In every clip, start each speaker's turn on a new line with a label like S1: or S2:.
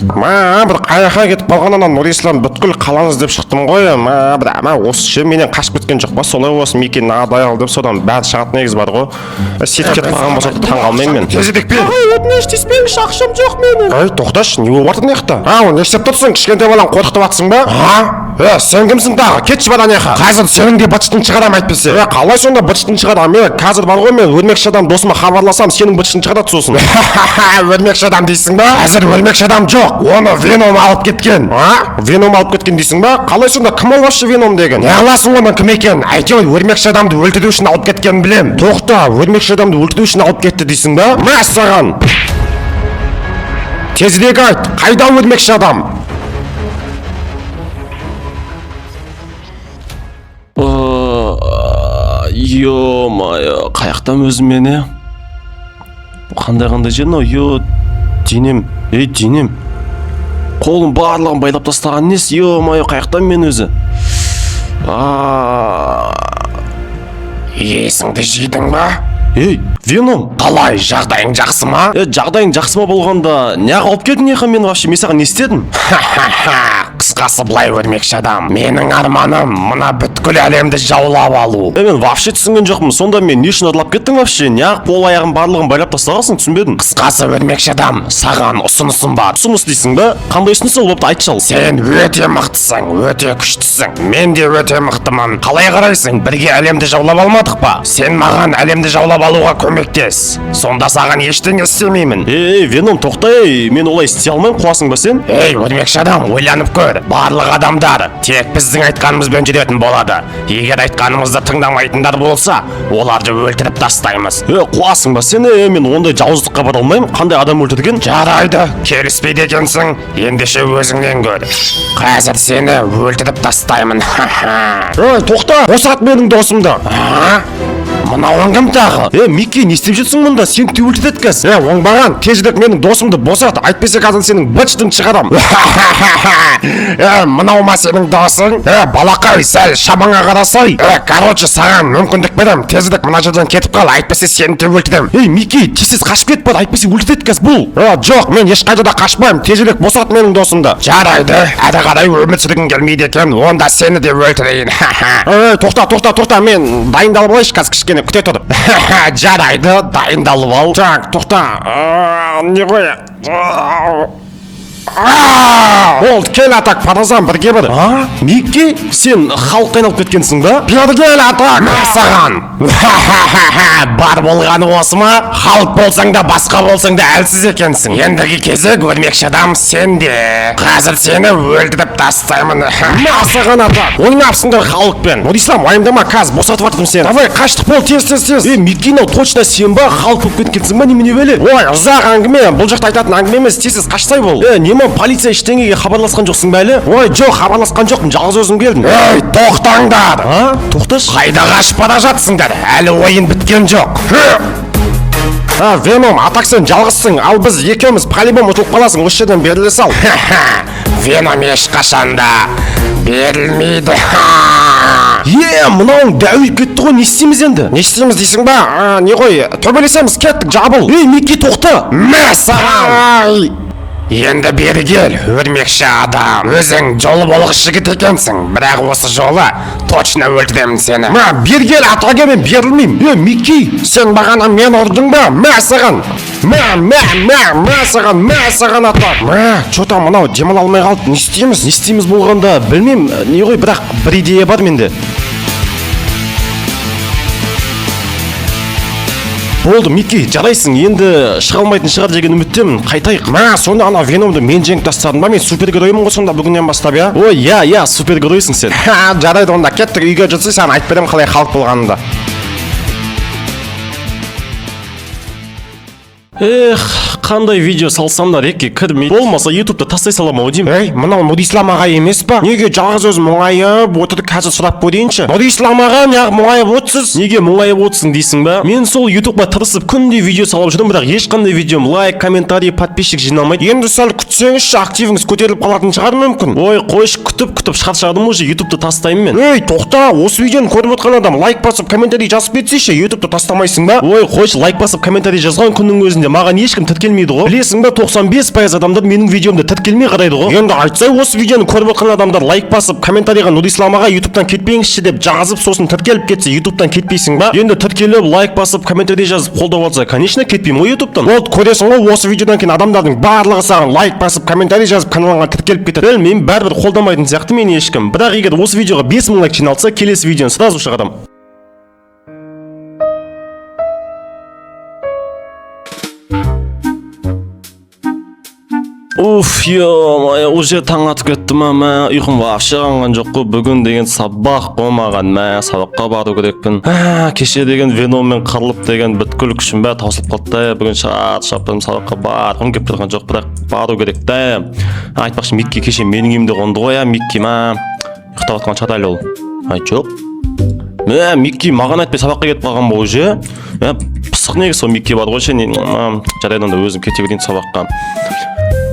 S1: Мә, бір қаяққа кетіп қалған ана Нұрислам, бүткіл қаланы іздеп шықтым ғой. Мә, бір, мә, осы ше менен қашып кеткен жоқ па? Солай болсын, Мекен адай деп содан бәрі шығады негізі бар ғой. Сөйтіп кетіп қалған болса таң қалмаймын мен.
S2: Тезірек бер.
S1: Ағай, өтініш, тиіспеңізші, ақшам жоқ менің. Ей, тоқташы, не болып жатыр мына жақта? Ау, не істеп тұрсың? Кішкентай баланы қорқытып жатсың ба? А? Е, сен кімсің тағы? Кетші бар ана жаққа. Қазір сенің де быт-шытын шығарамын әйтпесе. Е, қалай сонда быт-шытын шығарамын? Е, қазір бар ғой, мен өрмекші адам досыма хабарласам, сенің быт-шытын шығарады сосын. Өрмекші адам дейсің ба? Қазір өрмекші адам жоқ. Оны Веном алып кеткен. А? Веном алып кеткен дейсің ба? Қалай сонда, кім ол вообще Веном деген? Не қыласың оның кім екенін? Әйтеуір өрмекші адамды өлтіру үшін алып кеткенін білем. Тоқта, өрмекші адамды өлтіру үшін алып кетті дейсің ба? Мәссаған! Тезірек айт, қайда өрмекші адам?
S3: Ё-моё, қаяқтан өзім мен, е? Қандай жер мынау? Ё, денем, ей, денем. Қолым барлығын байлап тастаған несі? Ё-моё, қаяқтан мен өзі? А,
S1: Есіңді жидің ба?
S3: Ей, Веном.
S1: Қалай, жағдайың жақсы ма?
S3: Е, жағдайың жақсы ма болғанда, неғып алып келдің неға мені вообще? Мен саған не істедім?
S1: Ха-ха-ха, қысқасы былай, өрмекші адам. Менің арманым мына бүткіл әлемді жаулап алу.
S3: Е, мен вообще түсінген жоқпын. Сонда мен не үшін ұрлап кеттің вообще? Неғып қол аяғым барлығын байлап тастағансың, түсінбедім.
S1: Қысқасы, өрмекші адам, саған ұсынысым бар.
S3: Ұсыныс дейсің ба? Қандай ұсыныс ол бопты, айтшы ал.
S1: Сен өте мықтысың, өте күштісің. Мен де өте мықтымын. Қалай қарайсың, бірге әлемді жаулап алмадық па? Сен маған әлемді жаулап алуға көмектес. Сонда саған ештеңе істемеймін.
S3: Ей, Веном, тоқта, ей, мен олай істей алмаймын, қуасың ба сен?
S1: Ей, өрмекші адам, ойланып көр. Барлық адамдар тек біздің айтқанымызбен жүретін болады. Егер айтқанымызды тыңдамайтындар болса, оларды өлтіріп тастаймыз.
S3: Е, қуасың ба сен? Е, мен ондай жауыздыққа бара алмаймын. Қандай адам өлтірген?
S1: Жарайды, келіспейді екенсің. Ендеше өзіңнен көр. Қазір сені өлтіріп тастаймын.
S3: Ей, тоқта, босат менің досымды.
S1: А? Мынауың кім тағы?
S3: Е, Микки, не істеп жүрсің мұнда? Сені де өлтіреді қазір.
S1: Е, оңбаған, тезірек менің досымды босат, әйтпесе қазір сенің быт-шытын шығарам. Е, мынау ма сенің досың? Е, балақай, сәл шамаңа қарасай. Е, короче, саған мүмкіндік берем, тезірек мына жерден кетіп қал, әйтпесе сені де өлтірем.
S3: Ей, Микки, тез қашып кет бар, әйтпесе өлтіреді қазір бұл.
S1: Е, жоқ, мен ешқайда да қашпаймын, тезірек босат менің досымды. Жарайды, әрі қарай өмір сүргім келмейді екен, онда сені де өлтірейін.
S3: Ей, тоқта, тоқта, тоқта, мен дайындалып алайыншы қазір, кішкене күте тұр.
S1: Жарайды, дайындалып ал.
S3: Так, тоқта, не ғой?
S1: Болды, кел, атак, паразан, бірге бір.
S3: А? Микки, сен халыққа айналып кеткенсің ба?
S1: Бері кел, атак, саған. Бар болғаны осы ма? Халық болсаң да, басқа болсаң да әлсіз екенсің. Ендігі кезек, өрмекші адам, сенде. Қазір сені өлтіріп тастаймын.
S3: Мә саған, атак! Ойнапсыңдар халықпен. Нұрислам, уайымдама, қазір босатып жатырмын сені. Давай, қаштық бол, тез, тез, тез. Е, Микки, мынау точно сен ба? Халық болып кеткенсің ба, немене бәле?
S1: Ой, ұзақ әңгіме, бұл жақта айтатын әңгіме емес, тез, тез қашсай бол.
S3: Е, неме, полиция ештеңеге хабарласқан жоқсың ба әлі? Ой, жоқ, хабарласқан жоқпын, жалғыз өзім келдім.
S1: Ей, тоқтаңдар!
S3: А? Тоқташы.
S1: Қайда қашып бара жатсыңдар? Әлі ойын біткен жоқ.
S3: А, Веном, атак, сен жалғызсың, ал біз екеуміз, по-любому ұтылып қаласың, осы жерден беріле сал.
S1: Веном ешқашан да берілмейді.
S3: Е, мынауың дәуіп кетті ғой, не істейміз енді?
S1: Не істейміз дейсің ба? А, не ғой, төбелесеміз, кеттік, жабыл.
S3: Ей, Микки, тоқта!
S1: Мә саған! Енді бері кел, өрмекші адам. Өзің жолы болғыш жігіт екенсің, бірақ осы жолы точно өлтіремін сені.
S3: Мә, бері кел, атаға, мен берілмеймін. Е, Микки,
S1: Сен бағана мен ұрдың ба? Мә саған!
S3: Мә, мә, мә, мә саған, мә саған, атак.
S1: Мә, че там мынау демала алмай қалды, не істейміз?
S3: Не істейміз болғанда, білмеймін, не ғой, бірақ бір идея бар менде. Болды, Микки, жарайсың, енді шыға алмайтын шығар деген үміттемін. Қайтайық.
S1: Мә, сонда ана Веномды мен жеңіп тастадым ба? Мен супергероймын ғой сонда бүгіннен бастап, иә?
S3: Ой, иә, иә, супергеройсың сен.
S1: Ха, жарайды онда, кеттік үйге, жүрсей, саған айтып беремін қалай халық болғанымды.
S3: Эх, қандай видео салсам да рекке кірмейді. Болмаса ютубта тастай саламын ау деймін.
S1: Ей, мынау Нұрислам ағай емес па? Неге жалғыз өзі мұңайып отыр? Қазір сұрап көрейінші. Нұрислам аға, неғып мұңайып отырсыз?
S3: Неге мұңайып отырсың дейсің ба? Мен сол ютубқа тырысып күнде видео салып жүрмін, бірақ ешқандай видеом лайк, комментарий, подписчик жиналмайды.
S1: Енді сәл күтсеңізші, активіңіз көтеріліп қалатын шығар мүмкін.
S3: Ой, қойшы, күтіп күтіп шаршадым, уже ютубты тастаймын мен.
S1: Ей, тоқта, осы видеоны көріп отқан адам лайк басып, комментарий жазып кетсейші, ютубты тастамайсың ба?
S3: Ой, қойшы, лайк басып, комментарий жазған күннің өзінде маған ешкім тіркелмей Тіркелмейді ғой. Білесің ба, 95% адамдар менің видеомды тіркелмей қарайды ғой. Енді айтсай, осы видеоны көріп отқан адамдар лайк басып, комментарийға «Нұрислам аға, ютубтан кетпеңізші» деп жазып, сосын тіркеліп кетсе, ютубтан кетпейсің ба? Енді тіркеліп, лайк басып, комментарий жазып, қолдап алса, конечно, кетпеймін ғой ютубтан.
S1: Болды, көресің ғой, осы видеодан кейін адамдардың барлығы саған лайк басып, комментарий жазып, каналыңа тіркеліп кетеді.
S3: Білмеймін, бәрібір қолдамайтын сияқты мені ешкім. Бірақ егер осы видеоға 5000 лайк жиналса, келесі видеоны сразу шығарамын. Уф, ё-моё, уже таң атып кетті ма, мә, ұйқым вообще қанған жоқ қой. Бүгін деген сабақ болмаған, мә, сабаққа бару керекпін. Ә, кеше деген веноммен қырылып деген бүткіл күшім бәрі таусылып қалды да, бүгін шаршап тұрмын, сабаққа барғым келіп тұрған жоқ, бірақ бару керек та. Айтпақшы, Микки кеше менің үйімде қонды ғой, ә, Микки ма, ұйықтап жатқан шығар әлі ол. Ай, жоқ. Мә, Микки маған айтпай сабаққа кетіп қалған ба уже? Мә, пысық негізі сол Микки бар ғой ше, не, жарайды, онда өзім кете берейін сабаққа.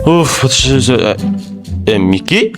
S3: Уф, Микки?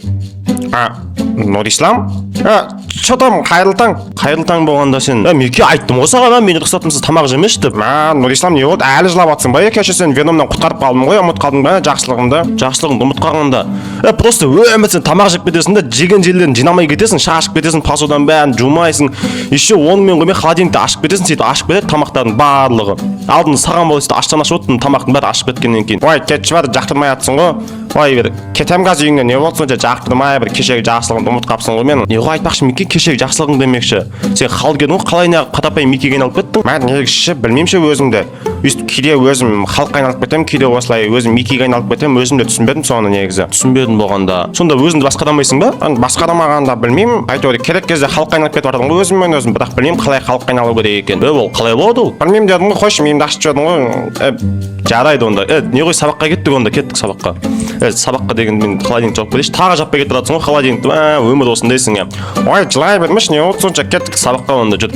S1: А, Нұрислам? А, че там, қайырлы таң.
S3: Қайырлы таң болғанда сен. Ә, Микки, айттым ғой саған, а, мен рұқсатымсыз тамақ жемеші деп.
S1: Мә, Нұрислам, не болды? Әлі жылап жатсың ба? Е, кеше сен веномнан құтқарып қалдым ғой, ұмытып қалдың ба жақсылығымды?
S3: Жақсылығыңды ұмытып қалғанда. Ә, просто өмір сен тамақ жеп кетесің да, жеген жерлерін жинамай кетесің, шашып кетесің, посуданың бәрін жумайсың. Еще онымен қоймай холодильникті ашып кетесің, сөйтіп ашып кетеді тамақтардың барлығы. Алдын саған бола сөйтіп аштан ашып отырдым, тамақтың бәрі ашып кеткеннен кейін.
S1: Ой, кетші бар, жақтырмай жатсың ғой. Ой, бір кетем қазір үйіңнен, не болды сонша жақтырмай, бір кешегі жақсылығыңды ұмытып қалыпсың ғой менің.
S3: Не ғой, айтпақшы, Микки, кешегі жақсылығың демекші. Сен Халк едің ғой, қалай неғып қарапайым Миккиге айналып кеттің?
S1: Мә, негізі білмеймін ше өзімді. Өйстіп кейде өзім Халкқа айналып кетемін, кейде осылай өзім Миккиге айналып кетемін, өзім де түсінбедім соны негізі.
S3: Түсінбедім болғанда. Сонда өзіңді басқара алмайсың ба?
S1: Енді басқарамағанда білмеймін, әйтеуір керек кезде Халкқа айналып кетіп жатырмын ғой өзіммен өзім, бірақ білмеймін қалай Халкқа айналу керек екен.
S3: Е, ол қалай болады ол?
S1: Білмеймін дедім ғой, қойшы, миымды ашытып жібердің ғой.
S3: Е, жарайды онда. Е, не ғой, сабаққа кеттік онда, кеттік сабаққа. Е, сабаққа деген мен холодильник жауып келейінші. Тағы жаппай кетіп жатрсың ғой холодильникті. Мә, өмір осындайсың, е.
S1: Ой, жылай бермеші, не болды сонша, кеттік.
S3: Сабаққа онда жүр.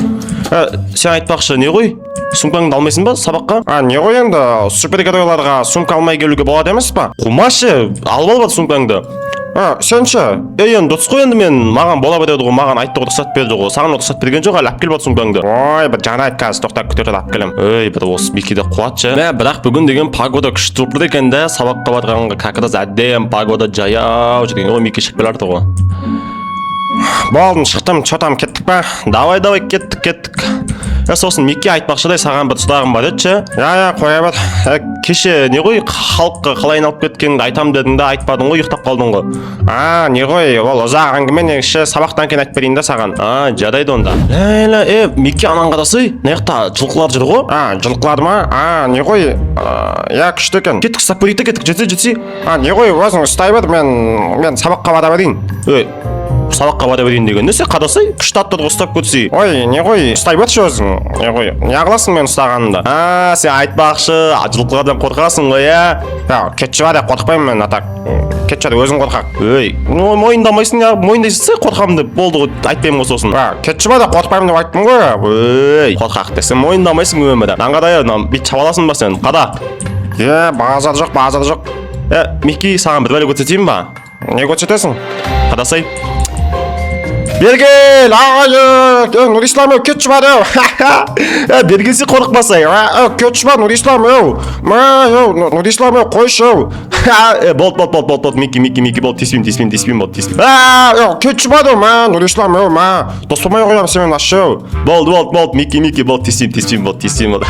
S3: Е, сен айтпақшы, не ғой? Сумкаңды алмайсың ба сабаққа?
S1: А, не ғой енді, супергеройларға сумка алмай келуге болады емес па?
S3: Қумашы, алып ал бар сумкаңды.
S1: А, сен ше?
S3: Е, енді дұрыс қой енді, мен маған бола береді ғой, маған айтты ғой, рұқсат берді ғой. Саған рұқсат берген жоқ әлі, алып кел бар сумкаңды.
S1: Ой, бір жарайды, қазір тоқтап күте тұр, алып келемін.
S3: Ей, бір осы Миккиде қуат ше. Мә, бірақ бүгін деген погода күшті болып тұр екен да, сабаққа барғанға как раз әдемі погода, жаяу жүрген. Ой, Микки шығып келе жатыр ғой.
S1: Болдым, шықтым, че там, кеттік па?
S3: Давай, давай, кеттік, кеттік. Е, сосын Микки, айтпақшыдай, саған бір сұрағым бар еді ше.
S1: Иә, иә, қоя бер.
S3: Ә, кеше не ғой, Халкқа қалай айналып кеткеніңді айтам дедің да, айтпадың ғой, ұйықтап қалдың ғой.
S1: А, не ғой, ол ұзақ әңгіме негізі, сабақтан кейін айтып берейін да саған.
S3: А, жарайды онда. Лә, е, Микки, ананы қарасай, мына жақта жылқылар жүр ғой.
S1: А, жылқылар ма? А, не ғой, иә, күшті екен.
S3: Кеттік, ұстап көрейік те, кеттік, жетсе, жетсе.
S1: А, не ғой, өзің ұстай бер, мен сабаққа бара берейін.
S3: Ей, сабаққа бара берейін деген не, сен қарасай, күшті аттар ғой, ұстап көрсей.
S1: Ой, не ғой, ұстай берші өзің. Не ғой, не қыласың мен ұстағанымда?
S3: А, сен айтпақшы, жылқылардан қорқасың ғой, иә?
S1: Я, кетші бар, қорықпаймын мен, а так. Кетші бар, өзің қорқақ.
S3: Ей, мойындамайсың, я, мойындайсың, қорқамын деп, болды ғой, айтпаймын ғой сосын.
S1: А, кетші бар, қорықпаймын деп айттым ғой.
S3: Ей, қорқақ десең мойындамайсың өмірі. Мынаны қара, мынаны бүйтіп шаба аласың ба сен? Қара.
S1: Е, базар жоқ, базар жоқ.
S3: Е, Микки, саған бір бәле көрсетейін ба?
S1: Не көрсетесің?
S3: Қарасай.
S1: Бергел, ай, е, Нұрислам, ей, кетші бар, ей.
S3: Е, бергелсе қорықпасай.
S1: Е, кетші бар, Нұрислам, ей. Мә, ей, Нұрислам, ей, қойшы, ей.
S3: Е, болды, болды, болды, болды, болды, Микки, Микки, Микки, болды, тиіспеймін, тиіспеймін, тиіспеймін, болды, тиіспеймін.
S1: А, ей, кетші бар, ей, мә, Нұрислам, ей, мә. Дос болмай қоямын сенімен, вообще, ей.
S3: Болды, болды, болды, Микки, Микки, болды, тиіспеймін, тиіспеймін, болды, тиіспеймін, болды.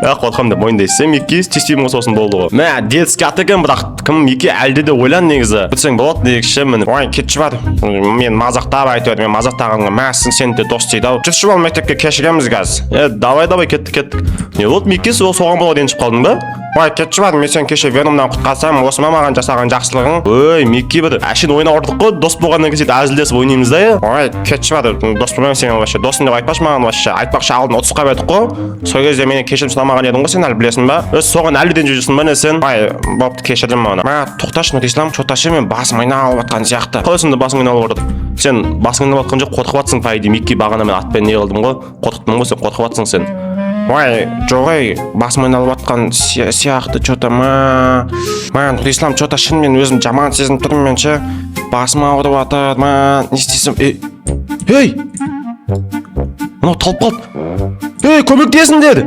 S3: Ә, қорқамын деп мойындайсың, Микки, тиіспеймін ғой сосын, болды ғой. Мә, детский ат екен, бірақ кім, Микки, әлде де ойлан негізі. Бітсең болады негізі ше, міне.
S1: Ой, кетші бар. Мен мазақтап әйтеуір, мен мазақтағанға мәссің, сені де дос дейді ау. Жүрші бол, мектепке кешігеміз қазір.
S3: Е, давай, давай, кеттік, кеттік. Не болды, Микки, сол соған бола ренжіп қалдың ба?
S1: Ой, кетші бар, мен сені кеше Веномнан құтқарсам, осы ма маған жасаған жақсылығың?
S3: Ой, Микки, бір әшейін ойнап ұрдық қой, дос болғаннан кейін сөйтіп әзілдесіп ойнаймыз да, е.
S1: Ой, кетші бар, дос болмаймын сенімен вообще. Досым деп айтпашы маған вообще. Айтпақшы, алдын ұтысқа едік қой. Сол кезде менен кешірім сұрамаған едің ғой сен, әлі білесің ба?
S3: Өз соған әлі ренжіп жүрсің ба, не сен?
S1: Ой, бопты, кешірдім оны. Мә, тоқташы, Нұрислам, чё-то мен басым айналып жатқан сияқты.
S3: Қалай сонда басың айналып жатыр? Сен басың айналып жатқан жоқ, қорқып жатсың, по идее, Микки, бағана мен атпен не қылдым ғой, қорқыттым ғой, сен қорқып жатсың сен.
S1: Ой, жоқ ей, басым айналып жатқан сияқты чё-то ма. Мә, Нұрислам, чё-то шынымен өзім жаман сезініп тұрмын мен ше. Басым ауырып жатыр, ма, не істесем?
S3: Ей, ей! Мынау талып қалды. Ей, көмектесіңдер!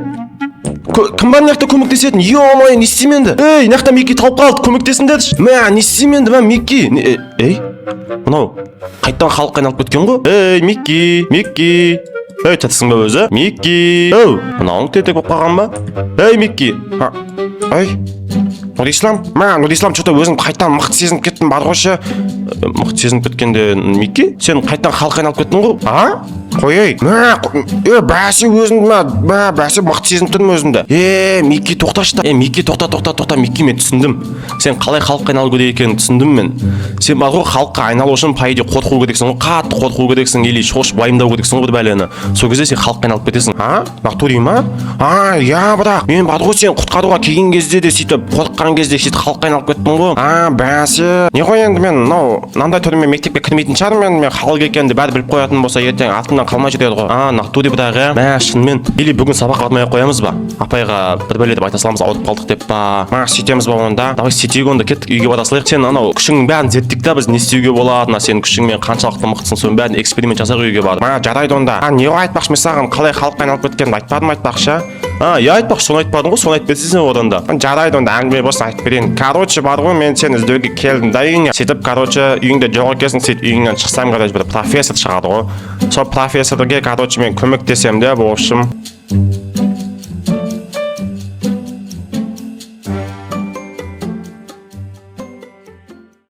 S3: Кім бар мына жақта көмектесетін? Ё-моё, не істеймін енді? Ей, мына жақта Микки талып қалды, көмектесіңдерші. Мә, не істеймін енді, мә, Микки? Ей, мынау қайтадан халыққа айналып кеткен ғой. Ей, Микки, Микки, ей, тірісің ба өзі, Микки? Оу, мынауың тентек болып қалған ба? Ей, Микки!
S1: А, ей, Нұрислам, мә, Нұрислам, че-то өзім қайтадан мықты сезініп кеттім бар ғой ше.
S3: Мықты сезініп кеткенде, Микки, сен қайтадан халыққа айналып кеттің ғой.
S1: А, қой, ей, мә, е, бәсе, өзімді, мә, мә, бәсе, мықты сезініп тұрмын өзімді.
S3: Е, Микки, тоқташы да. Е, Микки, тоқта, тоқта, тоқта, Микки, мен түсіндім, сен қалай халыққа айналу керек екенін түсіндім мен. Сен бар ғой, халыққа айналу үшін, по идее, қорқу керексің ғой, қатты қорқу керексің или шошып уайымдау керексің ғой бір бәлені. Сол кезде сен халыққа айналып кетесің.
S1: А, натуре ма? А, иә, бірақ мен бар ғой, сені құтқаруға келген кезде де, сөйтіп қорыққан кезде сөйтіп халыққа айналып кеттім ғой. А, бәсе, не ғой енді, мен мынау мынандай түрмен мектепке кірмейтін шығармын енді. Мен халық екенімді бәрі біліп қоятын болса, ертең артымнан қалмай жүреді ғой.
S3: А, натуре, бірақ, иә, мә, шынымен. Или бүгін сабаққа бармай ақ қоямыз ба? Апайға бір бәле деп айта саламыз, ауырып қалдық деп па?
S1: Ма, сөйтеміз ба онда?
S3: Давай сөйтейік онда, кеттік, үйге бара салайық. Сен анау күшіңнің бәрін зерттейік та біз, не істеуге болады, мына сенің күшіңмен қаншалықты мықтысың, соның бәрін эксперимент жасайық үйге барып.
S1: Ма, жарайды онда. А, не ғой, айтпақшы, мен саған қалай халыққа айналып кеткенімді айтпадым, айтпақшы.
S3: А, иә, айтпақшы, соны айтпадың ғой, соны айтып берсең сен одан да.
S1: Жарайды онда, әңгіме болсын, айтып берейін. Короче, бар ғой, мен сені іздеуге келдім да үйіңе. Сөйтіп, короче, үйіңде жоқ екенсің. Сөйтіп үйіңнен шықсам, короче, бір профессор шығады ғой. Сол профессорге, короче, мен көмектесемін деп, в общем.